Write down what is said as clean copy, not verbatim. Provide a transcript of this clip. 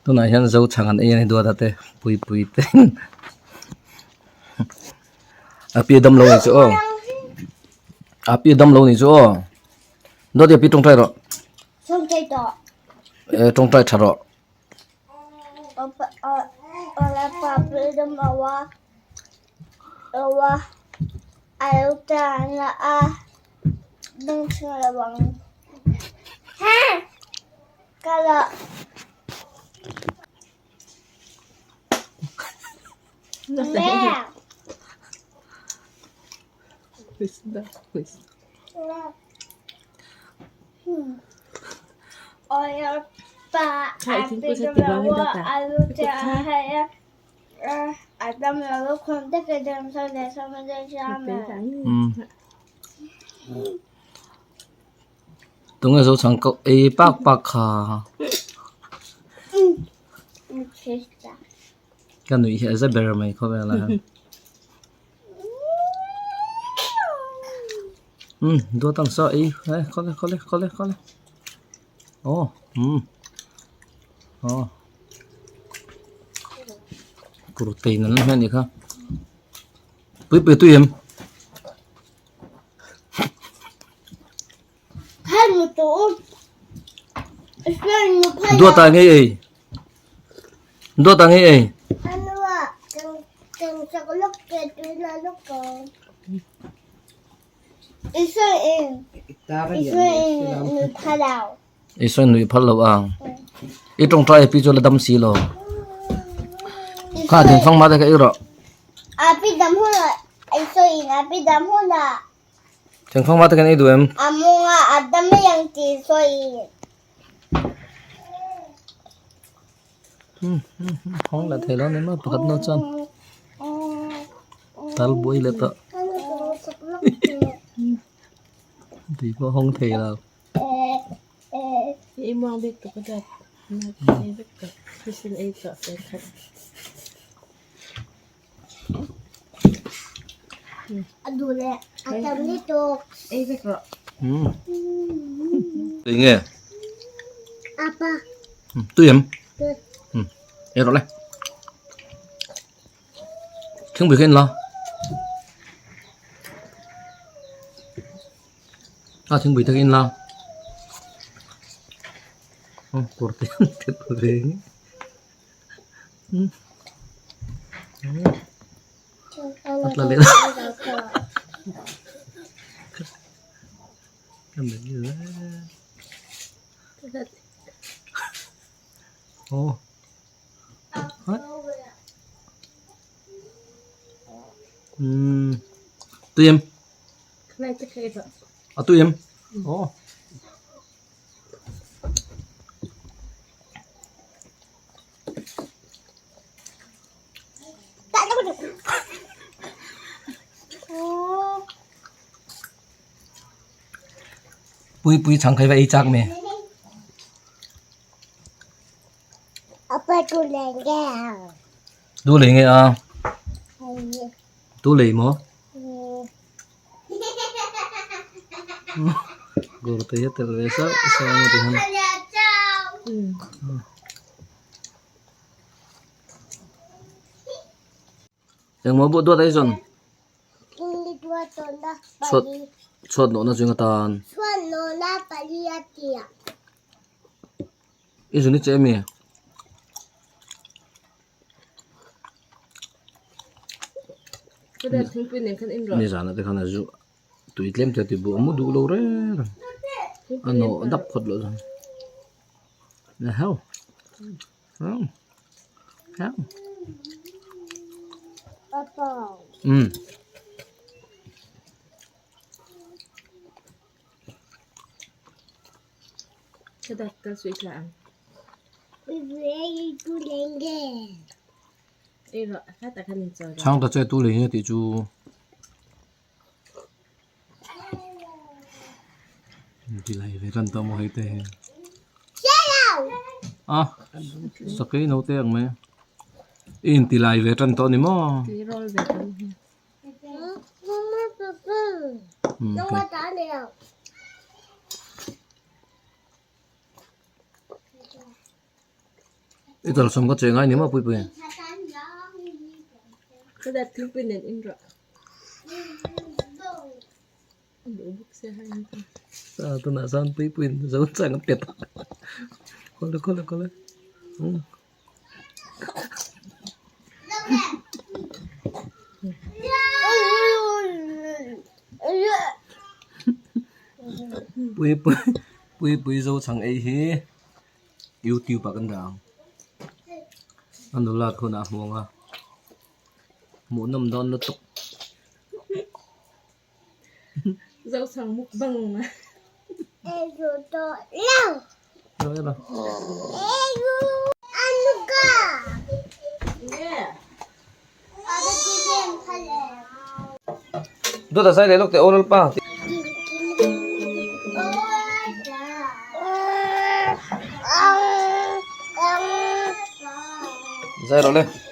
Tunah hian zo chhang an ei a ni duat a te pui pui te a pi dam lo ni chu aw a pi dam lo ni chu aw dawt a pi tawngtai rawh e tawngtai tha rawh. Tunge zo chhang koh ei pak pak kha ka nuih hi a za ber mai khawvel ah hian umm duat ang saw ei eh khawle khawle khawle khawle aw umm aw kurtai nan hmel a nih kha pui pui tui em. Duat ah ngei ei duat ah ngei ei. Isua in nuih phal lo ang i tawngtai pi chu la dam si lo kha thing fang ma te kha i rawh. Thingfang va te kan ei duh em? A munga a dam mai ang tih sawi. Hmm, hmm, hmm. Hong la thei lo ni ma pakhat no chuan. Tal buai le ta. Ti pawh hong thei lo. I muang bik tuk a dat. Ei vek tawh. Thisen ei tawh fel khat. A duh leh a tam lutuk. Ei vek rawh. Hmm. Tui nge? Apa. Tui em? Tui. Hmm. Ei rawh le. Thingpui kha in la. A thingpui te kha in la. Oh, kawr te an thet reng. Tui em? A tui em? Aw. Pui pui chhang khai va ei chak me. Du lei nge a? Tu lei maw? Gawr te hi a tel ve sauh sauh a ti hian. Engmaw buh duat a i zawn? Chhuat chhuat nawhna chu eng atan? I zun i che emi? Nizan ah te khan a zu tui tlem te a ti buh a mu duh lo reng reng a nawh dap phawt loh chuan eheu umm. Chhang ta che tu lei nge tih chu tilai ve tan tawh maw hei te hi a sakei naute ang mai i intilai ve tan tawh a ni maw. I talsawm ka che ngai ni maw Puipui? Ka dat thingpui nen in rawh. Tunah chuan Puipuiin zo chang a pet a. Khawle khawle khawle. Puipui Puipui zo chang ei hi youtube ah kan dah ang. A nulat hunah a hmu ang a. Hmuhnawm dawn lutuk. Zochang mukbang a. Dawt a zai leh lawk teh aw Lalpa. Zai rawh le.